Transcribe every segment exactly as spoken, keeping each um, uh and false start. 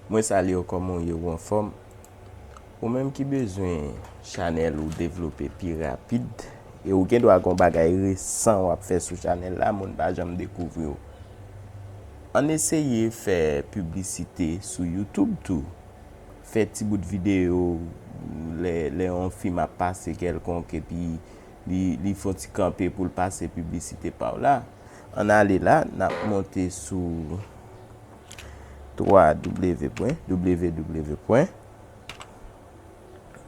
Mwen salye w, kòman w ye, ou anfòm? Ou menm ki bezwen chanèl ou devlope pi rapid, e ou gen dwa gen yon bagay resan w ap fè sou chanèl la, moun pa janm dekouvri w. Ann eseye fè piblisite sou YouTube tou. Fè ti bout videyo, lè, lè yon fim ap pase kèlkonk, epi li, li fè yon ti kanpe pou l pase piblisite pa w la. Ann ale la, n ap monte sou twa w w w pwen w w w pwen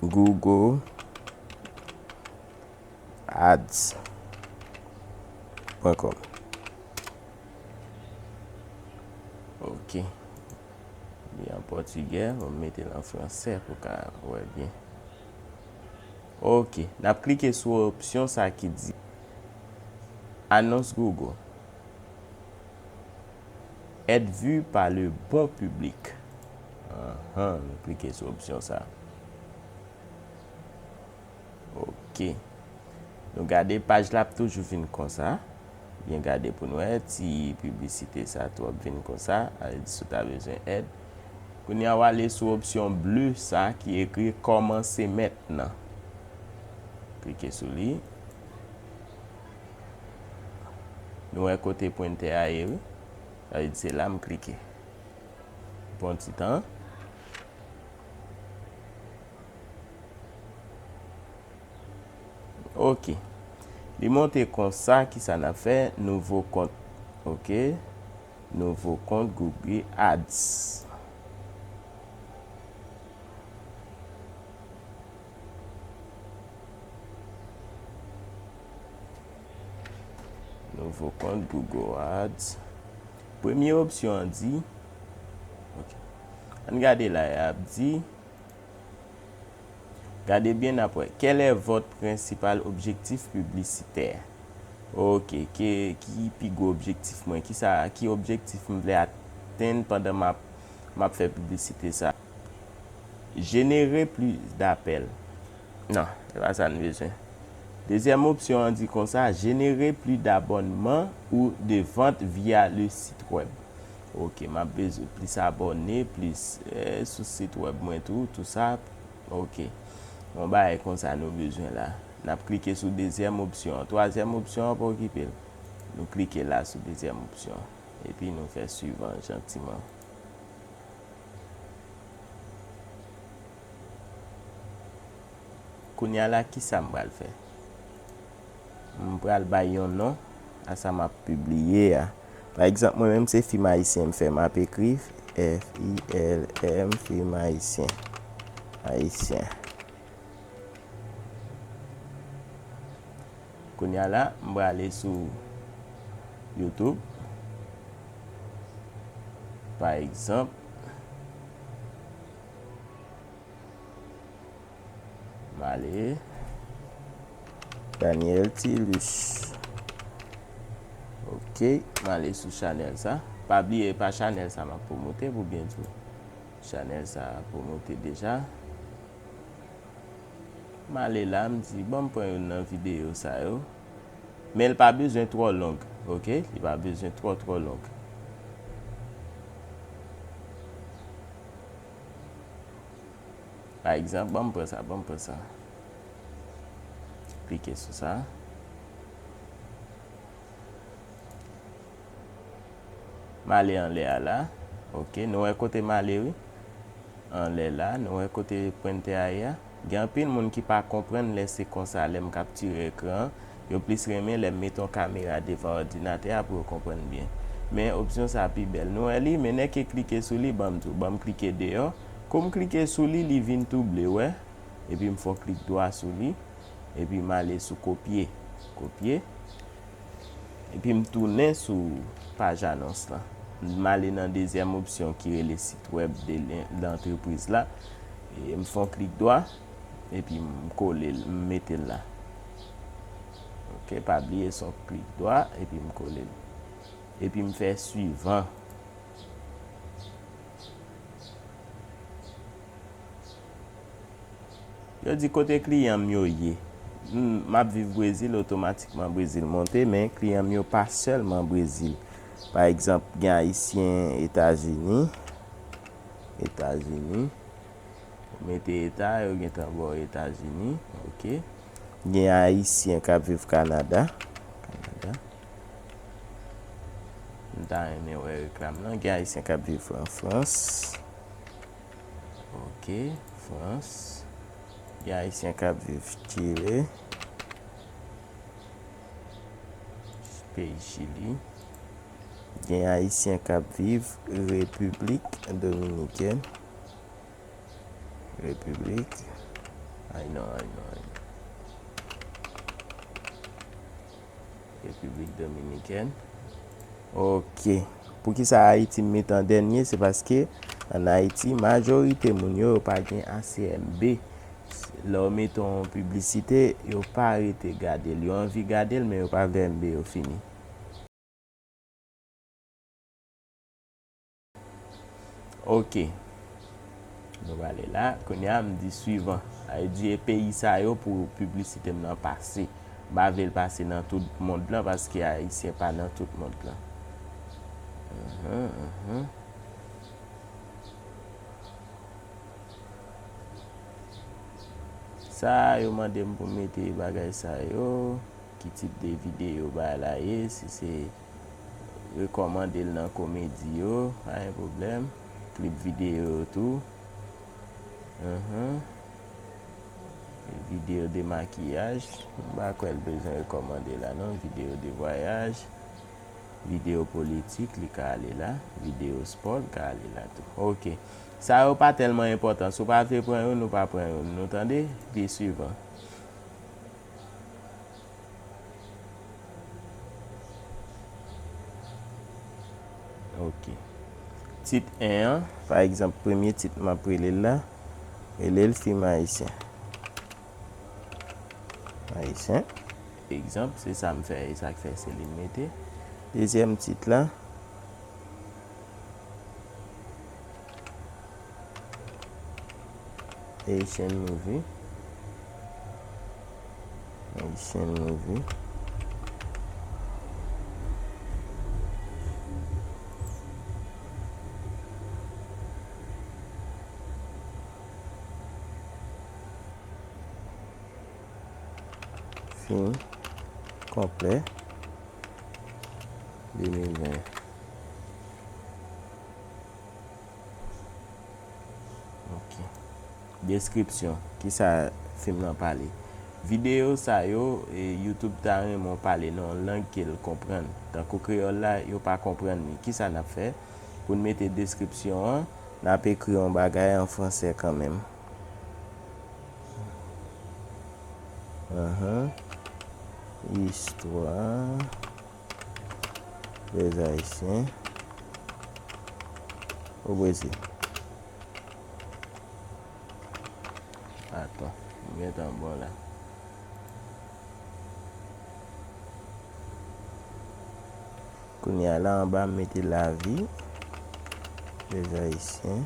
Google Ads pwen com. Ok. Li an pòtigè, mwen mete l an fransè pou ka wè byen. Ok, n ap klike sou opsyon sa ki di Annonce Google. Être vu par le bon public. Anhan, nou klike sou opsyon sa. Ok. Nou gade paj la ap toujou vin konsa. Byen gade pou n wè ti piblisite sa tou ap vin konsa. Ale di si w ta bezwen èd. Kounye a w ale sou opsyon ble sa ki ekri kòmanse mentnan. Klike sou li. Nou wè kote pwentè a ye wi. Sa vle di se la m klike. Pran ti tan. Ok. Li monte konsa, kisa n ap fè? Nouvo kont. Ok. Nouvo kont Google Ads. Nouvo kont Google Ads. Premye opsyon an di, ok. Ann gade la, y ap di, gade byen n ap wè. Quel est votre principal objectif publicitaire? Ok, ki, ki pi gwo objektif mwen? Kisa, ki objektif m vle atenn pandan m ap, m ap fè piblisite sa? Générer plus d'appels. Non, se pa sa n bezwen. Dezyèm opsyon an di konsa, générer plus d'abonnements ou de ventes via le site web. Ok, m ap bezwen plis abòne, plis, eh, sou sit wèb mwen tou, tou sa. Ok. Yon bagay konsa nou bezwen la. N ap klike sou dezyèm opsyon an. Twazyèm opsyon an, pa okipe l. Nou klike la sou dezyèm opsyon an. Epi nou fè swivan jantiman. Kounye a la, kisa m pral fè? M pral bay yon non a sa m ap pibliye a. Pa egzanp, mwen menm se fim ayisyen m fè, m ap ekri F I L M, fim ayisyen. Ayisyen. Kounye a la, m prale sou YouTube. Pa egzanp, m ale Daniel Tilus. Ok, m ale sou chanèl sa. Pa bliye, e pa chanèl sa m ap pwomote pou byen di w. Chanèl sa pwomote deja. M ale la, m di, ban m pran youn nan videyo sa yo. Men l pa bezwen twò long, ok? Li pa bezwen twò, twò long. Pa egzanp, ban m pran sa, ban m pran sa. Klike sou sa. M ale anlè a la. Ok, nou wè kote m ale wi. Anlè la, nou wè kote pwentè a ye a. Gen anpil moun ki pa konprann lè se konsa, lè m kaptire ekran an. Yo plis renmen lè m mete yon kamera devan òdinatè a pou yo konprann byen. Men opsyon sa pi bèl. Nou wè li, men nèk e klike sou li, ban m tou, ban m klike deyò. Kou m klike sou li, li vin tou ble, wè. Epi m fè yon klik dwa sou li. Epi m ale sou kopye. Kopye. Epi m tounen sou paj anons lan. M ale nan dezyèm opsyon ki rele sit wèb de len-, lantrepriz la. E m fè yon klik dwa. Epi m kole l, m mete l la. Ok, pa bliye se yon klik dwa, epi m kole l. Epi m fè swivan. Yo di kote kliyan m yo ye. M, m ap viv Brezil, otomatikman Brezil monte, men kliyan m yo pa sèlman Brezil. Pa egzanp, gen Ayisyen Etazini. Etazini. Ou mete eta, yo gentan ba w Etazini. Ok. Gen Ayisyen k ap viv Kanada. Kanada. M ta renmen wè reklam lan. Gen Ayisyen k ap viv an Frans. Ok, Frans. Gen Ayisyen k ap viv Chile, peyi Chili. Gen Ayisyen k ap viv Repiblik Dominikèn. Repiblik. Ay non, ay non, ay non. Repiblik Dominikèn. Ok. Poukisa Ayiti m mete an dènye? Se paske ann Ayiti, majorite moun yo, yo pa gen A C M B. Lè w mete yon piblisite, yo pa rete gade l. Yo anvi gade l, men yo pa vle M B yo fini. Ok. Nou prale la. Kounye a, m di swivan. Sa vle di, e peyi sa yo pou piblisite m nan pase. M pa vle l pase nan tout mond lan, paske Ayisyen pa nan tout mond lan. Mhm, mhm. Sa yo mande m pou m mete bagay sa yo, ki tip de videyo bagay la ye, si se rekòmande l nan komedi yo, pa gen pwoblèm. Klip videyo yo tou. Mhm. Videyo de makiyaj, m pa kwè l bezwen rekòmande la non. Videyo de vwayaj, videyo politik, li ka ale la. Videyo spò, li ka ale la tou. Ok. Sa yo pa tèlman enpòtan. Si w pa vle pran youn, ou pa pran youn. Nou tande? Pi swivan. Ok. Tit en an, pa egzanp, premye tit m ap rele l la, rele l Fim Ayisyen. Ayisyen. Egzanp, se sa m fè, e sa k fè se li m mete. Dezyèm tit la, Haitian movie. Haitian movie. Fim konplè de mil ven. Ok. Deskripsyon. Kisa fim nan pale? Videyo sa yo, e, YouTube ta renmen w pale nan yon lang ke l konprann. Tankou kreyòl la, yo pa konprann li. Kisa n ap fè? Pou n mete deskripsyon an, n ap ekri yon bagay an fransè kanmenm. Ahan. Istwa lèzayisyen o Brezil. Atann, m gentan bon la. Kounye a la, anba, m mete lavi lèzayisyen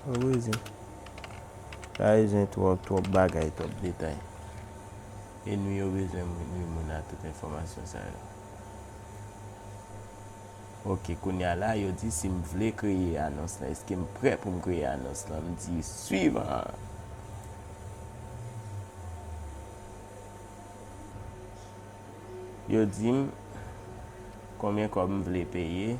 o Brezil. Pa bezwen twòp, twòp bagay, twòp detay. E nou yo bezwen moun, wi, moun a tout enfòmasyon sa yo. Ok, kounye a la, yo di si m vle kreye anons lan. Èske m prè pou m kreye anons lan? M di swivan. Yo di m konbyen kòb m vle peye.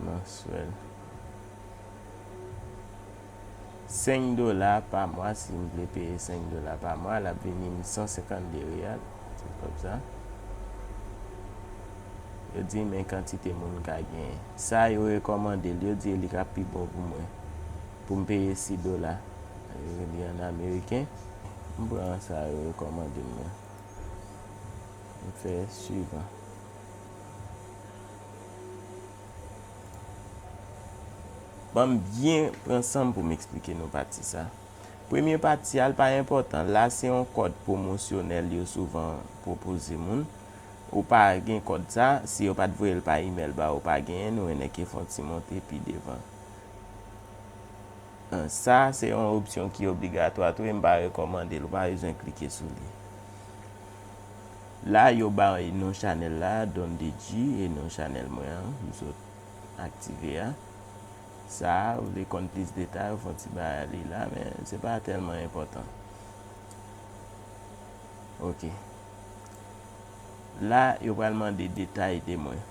Manswèl. Senk dola pa mwa, si m vle peye senk dola pa mwa, l ap vini m san senkannde reyal. Se kòb sa. Yo di men kantite moun ka genyen. Sa yo rekòmande l, yo di li ka pi bon pou mwen. Pou m peye sis dola. Yo di an ameriken. M pran sa yo rekòmande m nan. M fè swivan. Ban m byen pran san m pou m eksplike nou pati sa. Premye pati a, l pa enpòtan. La, se yon kòd pwomosyonèl yo souvan pwopoze moun. Ou pa gen kòd sa, si yo pa t voye l pa imèl ba ou, ou pa genyen, nou renmen ke fè yon ti monte pi devan. An, sa, se yon opsyon ki obligatwa tou, e m pa rekòmande l, ou pa bezwen klike sou li. La, yo bay non chanèl la, Don D J, e non chanèl mwen an, m sot aktive a. Sa a, ou vle konn plis detay, ou fè yon ti bagay li la, men se pa tèlman enpòtan. Ok. La, yo pral mande detay de mwen.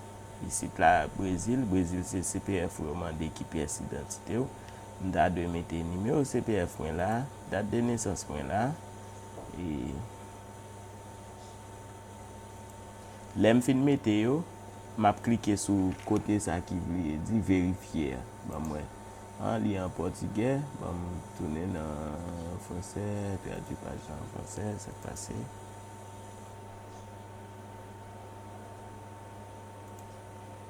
Isit la, Brezil, Brezil se C P F ou yo mande ki pyès idantite w. M ta dwe mete nimewo C P F mwen la, dat de nesans mwen la, e lè m fin mete yo, m ap klike sou kote sa ki vle di verifye a. Ban m wè. An, li an pòtigè. Ban m tounen nan fransè, tradui paj la an fransè, sa k pase.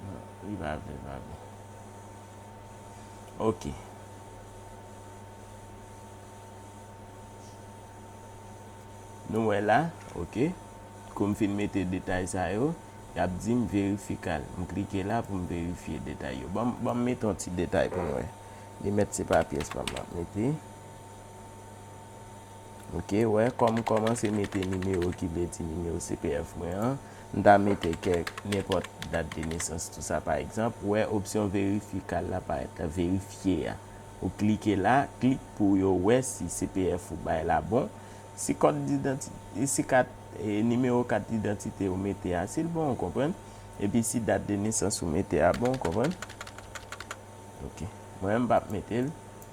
Non, li pa vle, pa vle. Ok. Nou wè la, ok. Kou m fin mete detay sa yo, y ap di m verifikal. M klike la pou m verifye detay yo. Ban m, ban m mete yon ti detay pou n wè. Li mèt se pa pyès pa m ap mete. Ok, wè, kòm m kòmanse mete nimewo ki vle di nimewo C P F mwen an, m ta mete kèk, nenpòt dat de nesans, tou sa, pa egzanp, wè opsyon verifikal la parèt la, verifye a. Ou klike la, klik pou yo wè si C P F ou bay la bon. Si kòd didantite, si kat, e, nimewo kat didantite ou mete a, si l bon, ou konprann? Epi si dat de nesans ou mete a bon, ou konprann? Ok. Mwen, m p ap mete l,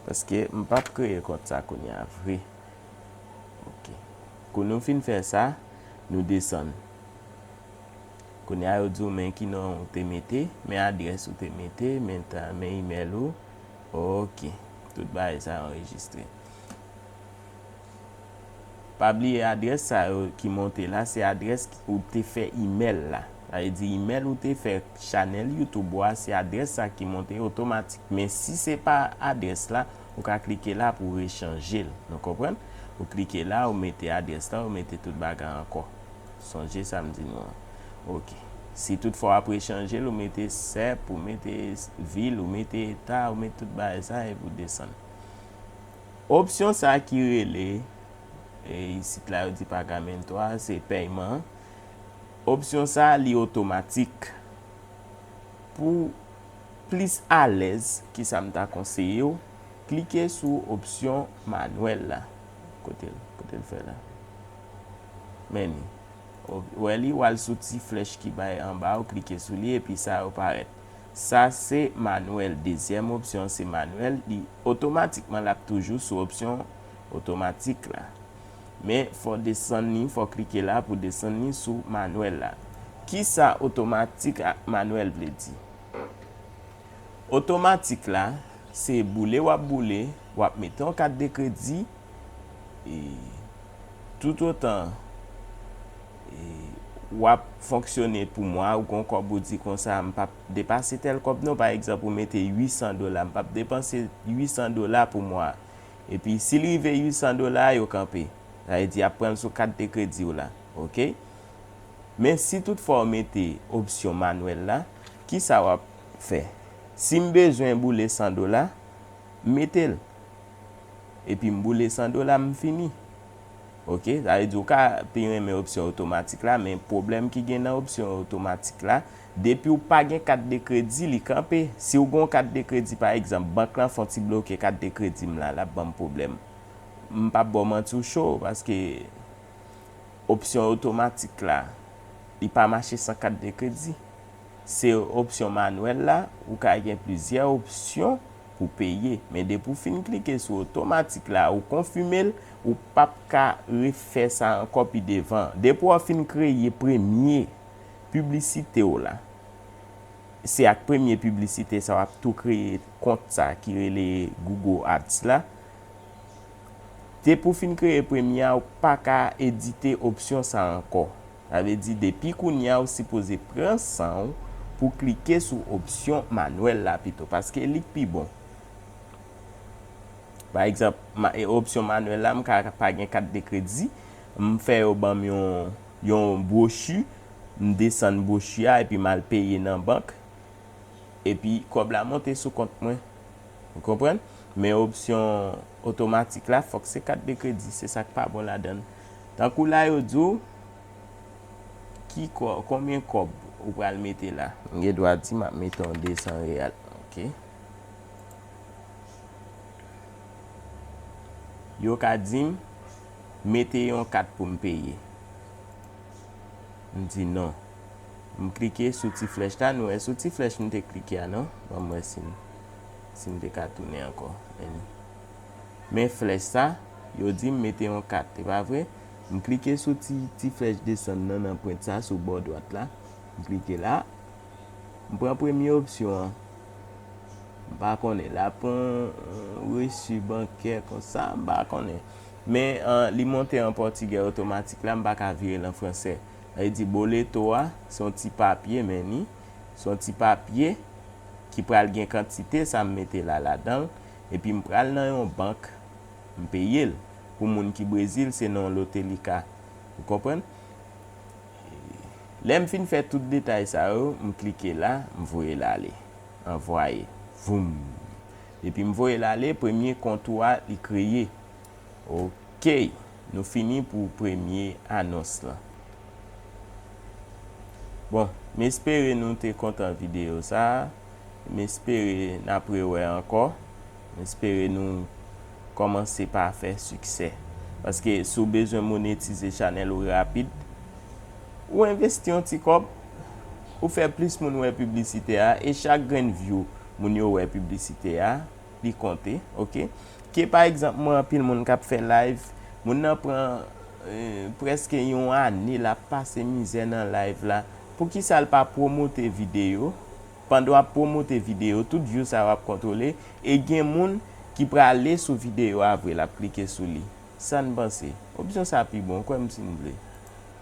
paske m p ap kreye kont sa kounye a vre. Ok. Kou nou fin fè sa, nou desann. Kounye a, yo di w men ki non ou te mete, men adrès ou te mete, men ta, men imèl ou. Ok. Tout bagay sa anrejistre. Pa bliye adrès sa yo ki monte la, se adrès ou te fè imèl la. Sa vle di imèl ou te fè chanèl YouTube ou a, se adrès sa ki monte otomatik. Men si se pa adrès la, ou ka klike la pou w rechanje l. Nou konprann? Ou klike la, ou mete adrès la, ou mete tout bagay ankò. Sonje sa m di nou an. Ok. Si toutfwa w ap rechanje l, ou mete sèp, ou mete vil, ou mete eta, ou mete tout bagay sa, epi w desann. Opsyon sa ki rele, e, isit la yo di pagamento a, se pèyman. Opsyon sa, li otomatik. Pou plis alèz, kisa m ta konseye w, klike sou opsyon manwèl la. Kote l, kote l fè la? Men li. Ou wè li, w al sou ti flèch ki bay anba, ou klike sou li, epi sa yo parèt. Sa se manwèl. Dezyèm opsyon se manwèl. Li otomatikman, l ap toujou sou opsyon otomatik la. Men, fò w desann li, fò w klike la pou w desann li sou manwèl la. Kisa otomatik ak manwèl vle di? Otomatik la, se boule w ap boule, w ap mete yon kat de kredi, e, toutotan, e, w ap fonksyone pou mwa, ou gon kòb ou di konsa, m p ap depase tèl kòb non, pa egzanp, ou mete uit san dola, m p ap depanse uit san dola pou mwa. Epi, si l rive uit san dola, yo kanpe. Sa vle di, y ap pran l sou kat de kredi w la. Ok? Men si toutfwa w mete opsyon manwèl la, kisa w ap fè? Si m bezwen boule san dola, m mete l. Epi m boule san dola, m fini. Ok? Sa vle di w ka pi renmen opsyon otomatik la, men pwoblèm ki gen nan opsyon otomatik la, depi w pa gen kat de kredi, li kanpe. Si w gen yon kat de kredi, pa egzanp, bank lan fè yon ti bloke kat de kredi m la, l ap ban m pwoblèm. M p ap ba w manti w cho, paske opsyon otomatik la, li pa mache san kat de kredi. Se opsyon manwèl la, ou ka gen plizyè opsyon pou peye. Men depi w fin klike sou otomatik la, ou konfime l, ou p ap ka refè sa ankò pi devan. Depi w fin kreye premye piblisite w la, se ak premye piblisite sa w ap tou kreye kont sa ki rele Google Ads la. Depi w fin kreye premye a, ou pa ka edite opsyon sa ankò. Sa vle di, depi kounye a, ou sipoze pran san w pou klike sou opsyon manwèl la pito, paske li k pi bon. Pa egzanp, ma-, e, opsyon manwèl la, m ka pa gen kat de kredi, m fè yo ban m yon, yon bwochi, m desann bwochi a, epi m al peye nan bank, epi kòb la monte sou kont mwen. Ou konprann? Men opsyon otomatik la, fòk se kat de kredi, se sa k pa bon ladan l. Tankou la, yo di w, Ki kò, konbyen kòb ou pral mete la? M gen dwa di m ap mete yon de san reyal. Ok. Yo ka di m, mete yon kat pou m peye. M di non. M klike sou ti flèch la, nou wè sou ti flèch m te klike a non? Ban m wè si m, si m te ka tounen ankò. Men, men flèch sa, yo di m mete yon kat, se pa vre? M klike sou ti, ti flèch desann nan, nan pwent sa, sou bò dwat la. M klike la. M pran premye opsyon an. M pa konnen. L ap pran yon resi bankè konsa, m pa konnen. Men, an, li monte an pòtigè otomatik la, m pa ka vire l an fransè. Sa vle di boleto a, se yon ti papye, men ni, se yon ti papye ki pral gen kantite sa m mete la ladan l, epi m pral nan yon bank, m peye l. Pou moun ki Brezil, se nan yon lotelika. Ou konprann? Lè m fin fè tout detay sa yo, m klike la, m voye l ale. Anvwaye. Voum. Depi m voye l ale, premye kont ou a, li kreye. Ok. Nou fini pou premye anons lan. Bon, m espere nou te kontan videyo sa a. M espere n ap rewè ankò. M espere nou kòmanse pa fè siksè. Paske si w bezwen monetize chanèl ou rapid, ou envesti yon ti kòb, ou fè plis moun wè piblisite a, e chak grenn view moun yo wè piblisite a, li konte, ok? Ke pa egzanp, mwen, anpil moun k ap fè live, moun nan pran, eh, prèske yon ane l ap pase mizè nan live la. Poukisa l pa pwomote videyo? Pandan w ap pwomote videyo, tout view sa yo ap kontwole, e gen moun ki prale sou videyo a vre, l ap klike sou li. Sa n panse? Opsyon sa pi bon, kwè m si n vle.